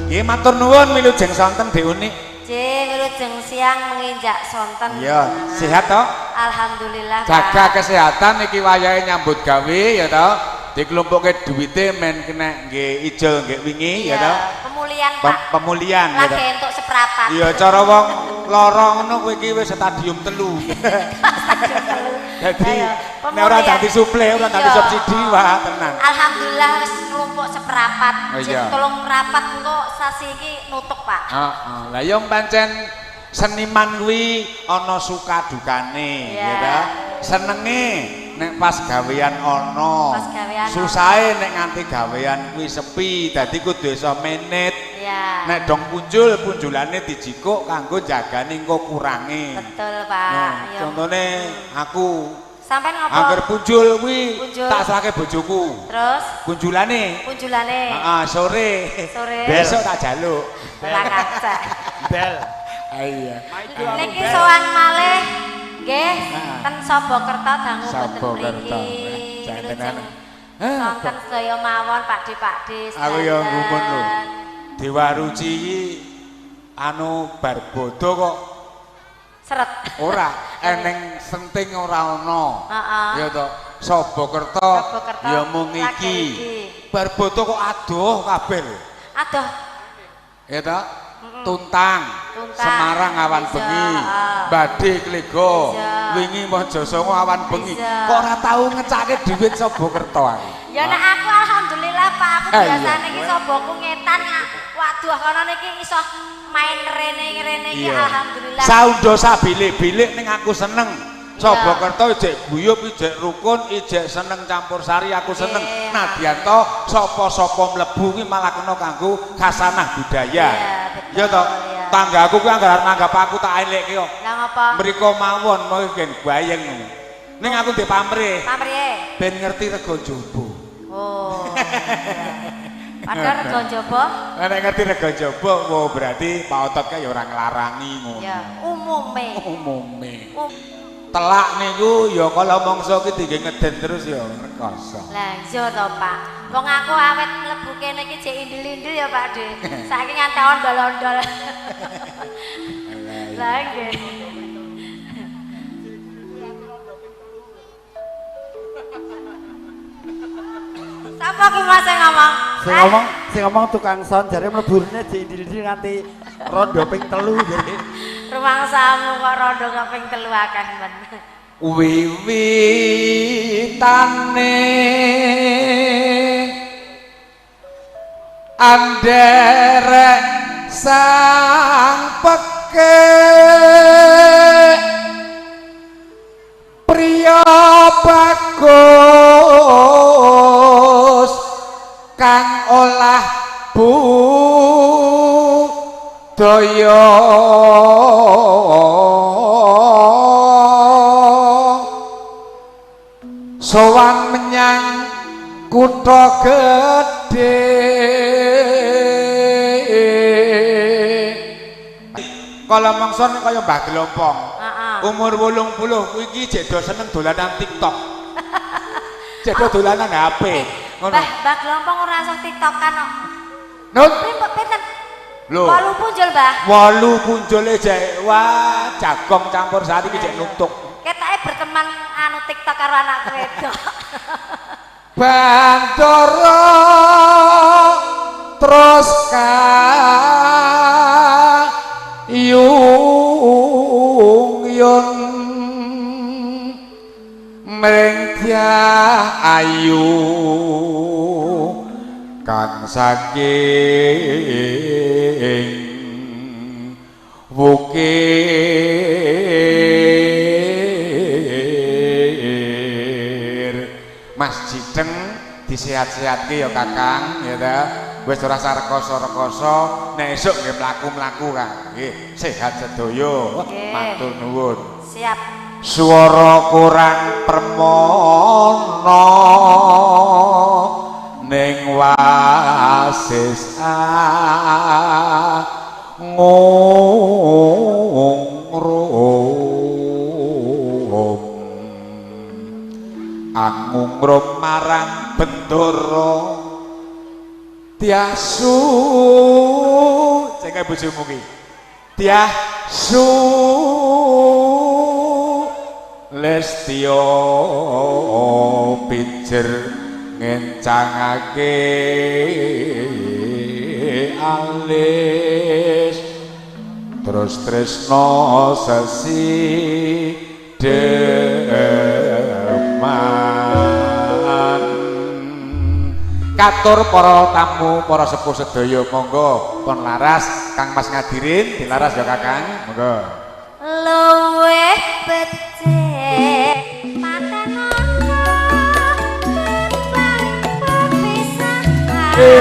Nggih matur nuwun wilujeng sonten Dik Unik. Nggih, wilujeng siang menginjak sonten. Iya, sehat toh? Alhamdulillah, Pak. Jaga kesehatan iki wayahe nyambut gawe ya toh. Diklumpukke duwite men kena nggih ijol nggih wingi ya toh. Pemulihan, Pak. Pemulihan ya toh. Lagi entuk seprapat. Iya cara wong lara ngono kowe iki wis stadium 3. Dadi nek ora dadi suplai, ora dadi subsidi wah tenang. Alhamdulillah wis nglumpuk seprapat. Oh, iya. Tolong rapat engko sasi iki nutuk, Pak. Heeh. Lah yo pancen seniman kuwi ana suka dukane, ya ta? Senenge nek pas gawean ana. Susahe nek nganti gawean kuwi sepi, dadi kudu iso menit. Iya. Nek dong punjul, punjulane dijikuk kanggo jagani engko kurange. Betul, Pak. Nah, contone aku sampean ngopo? Angger punjul kuwi tak serahke bojoku. Terus punjulane? Punjulane. Heeh, sore. Sore. Besok tak jaluk. Ora kaca. Bel. Iya. Niki sowan malih nggih ten Sobokerto dangu boten mriki. Tenan. Sonten sedaya mawon Pakde Pakde. Aku ya gumun lho. Dewa Ruci iki anu bar bodho kok seret. Ora, eneng senting ora ana. Heeh. Ya to, Sobokerto ya mung iki. Bar bodho kok adoh kabeh lho. Adoh. Ya to? Tuntang, Semarang awan bengi, Badhe Klego, wingi Mojosongo awan bengi. Kok ora tau ngecake dhuwit Sobokerto aku. Ya nek aku alhamdulillah Pak, aku biasane iki soboku ngetan waduh kono niki iso main rene-rene iki alhamdulillah. Saundo sabilik-bilik ning aku seneng. Sobokerto ijek guyub, ijek rukun, ijek seneng campur sari aku seneng. Nadyan to sapa-sapa mlebu kuwi malah kena kanggo khasanah budaya. Ya to, tanggaku kuwi anggar arep nanggap aku tak elekke kok. Lah ngopo? Mriko mawon mau gen bayeng. Ning aku ndek pamrih. Pamrihe? Ben ngerti rega njaba. Oh. Padahal rega njaba? Nek ngerti rega njaba, wah berarti Pak Otot kae ya ora nglarangi ngono. Ya, umume. Umume. Telak niku ya kala mangsa ki dingge ngeden terus ya rekoso. Lah iya to, Pak. Wong aku awet mlebu kene iki jek indil-indil ya, Pak De. Saiki nganti ondol-ondol. Lah nggih. Sapa ki Mas sing ngomong? Sing ngomong tukang sound jare mlebune jek indil-indil nganti rondo ping 3 jare. Rumangsamu kok rondo kaping 3 akeh men. Wiwitane anderek sang peke priya bagus kang olah budaya sowan menyang kutha gedhe. Kala mangsa kaya Mbah Glompong. Umur 80 kuwi iki jek do seneng dolanan TikTok. Jek do dolanan HP. Ngono. Mbah Glompong ora usah TikTokan kok. Nun pinten? Lho. 8 punjul, Mbah. 8 punjule jek wah jagong campur sari iki jek nutuk. Ketake berteman anu TikTok karo anak wedok. Bandara terus kayung yun mring ayu kang saking wukir. Mas Jideng disehat-sehatke ya Kakang ya ta. Wis ora usah rekoso-rekoso, nek esuk nggih mlaku-mlaku Kang. Nggih, sehat sedaya. Matur nuwun. Siap. Swara kurang permono ning wasis angungrum angungrum marang Bendara tiasu bojomu ki. Tiah su lestyo pijer ngencangake alis terus tresno sesi deman. Katur para tamu, para sepuh sedaya, monggo pun laras Kang Mas Ngadirin, dilaras ya Kakang, monggo. Luwih becik patenono tembang pepisahan.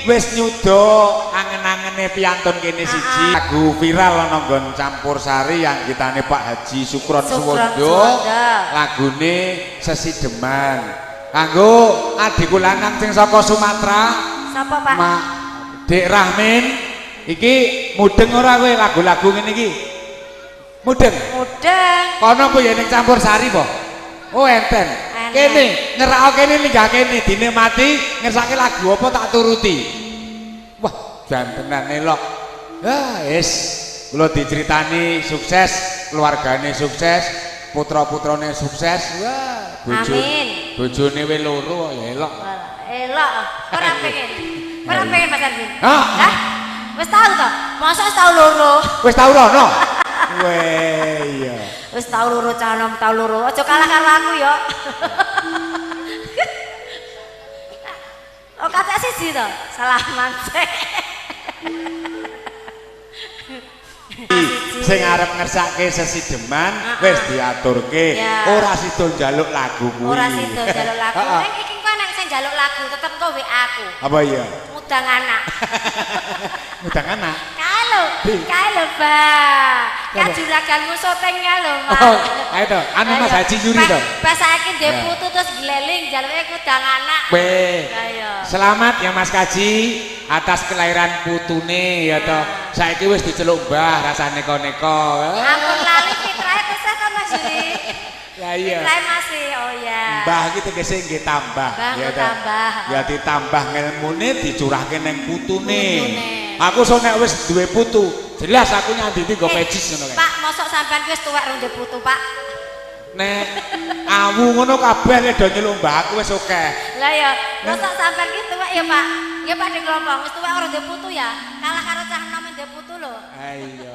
wis nyuda angen-angene piantun kene siji. Lagu viral ana nggon campur sari yang kitane Pak Haji Sukron Suwondo. Lagune Sesideman. Kanggo adikku lanang sing saka Sumatera. Sapa, Pak? Mak Dik Rahmin. Iki mudeng ora kowe lagu-lagu ngene iki? Mudeng. Mudeng. Kono ku ya ning campur sari po? Oh enten. Kene nyerak kene linggah kene dinikmati ngersake lagu apa tak turuti. Wah, jan tenan elok. Ah, wis kula diceritani sukses, keluargane sukses, putra-putrane sukses. Wah, bojo. Amin. Bojone wis loro ya elok. Elok. Ora pengen. Ora pengen Mas Arvin. Hah? Hah? Wis tau to? Mosok wis tau loro. Wis tau rono? Weh, iya. Wis tau loro cah nom tau loro. Aja kalah karo aku ya. Oh, kata siji to. Salaman sik. Sing arep ngersake sesideman wis diaturke. Ora sida njaluk lagu kuwi. Ora sida njaluk lagu. Ning iki engko nek sing njaluk lagu tetep engko WA aku. Apa iya? Ngudang anak. Ngudang anak? Kae lho, kae lho, Bang. Ka juraganmu syuting kae lho, Mas. Oh, ayo to, anu Mas Haji Yuri to. Pas saiki ndek putu terus gleling njaluke ngudang anak. Weh. Selamat ya Mas Kaji atas kelahiran putune ya to. Saiki wis diceluk Mbah rasane neko-neko. Ampun lali fitrahe tesih to Mas Yuri. Lah iya. Fitrahe masih, oh iya. Mbah iki tegese nggih tambah ya to. Ya ditambah ngelmune dicurahke ning putune. Aku so nek wis duwe putu, jelas aku nyanditi nggo pejis ngono kae. Pak, mosok sampean wis tuwek rong duwe putu, Pak? Nek awu ngono kabeh nek do nyeluk mbah aku wis akeh. Lah ya, mosok sampean ki tuwek ya, Pak? Ya Pak di kelompok wis tuwek ora duwe putu ya. Kalah karo cah enom duwe putu lho. Ha iya.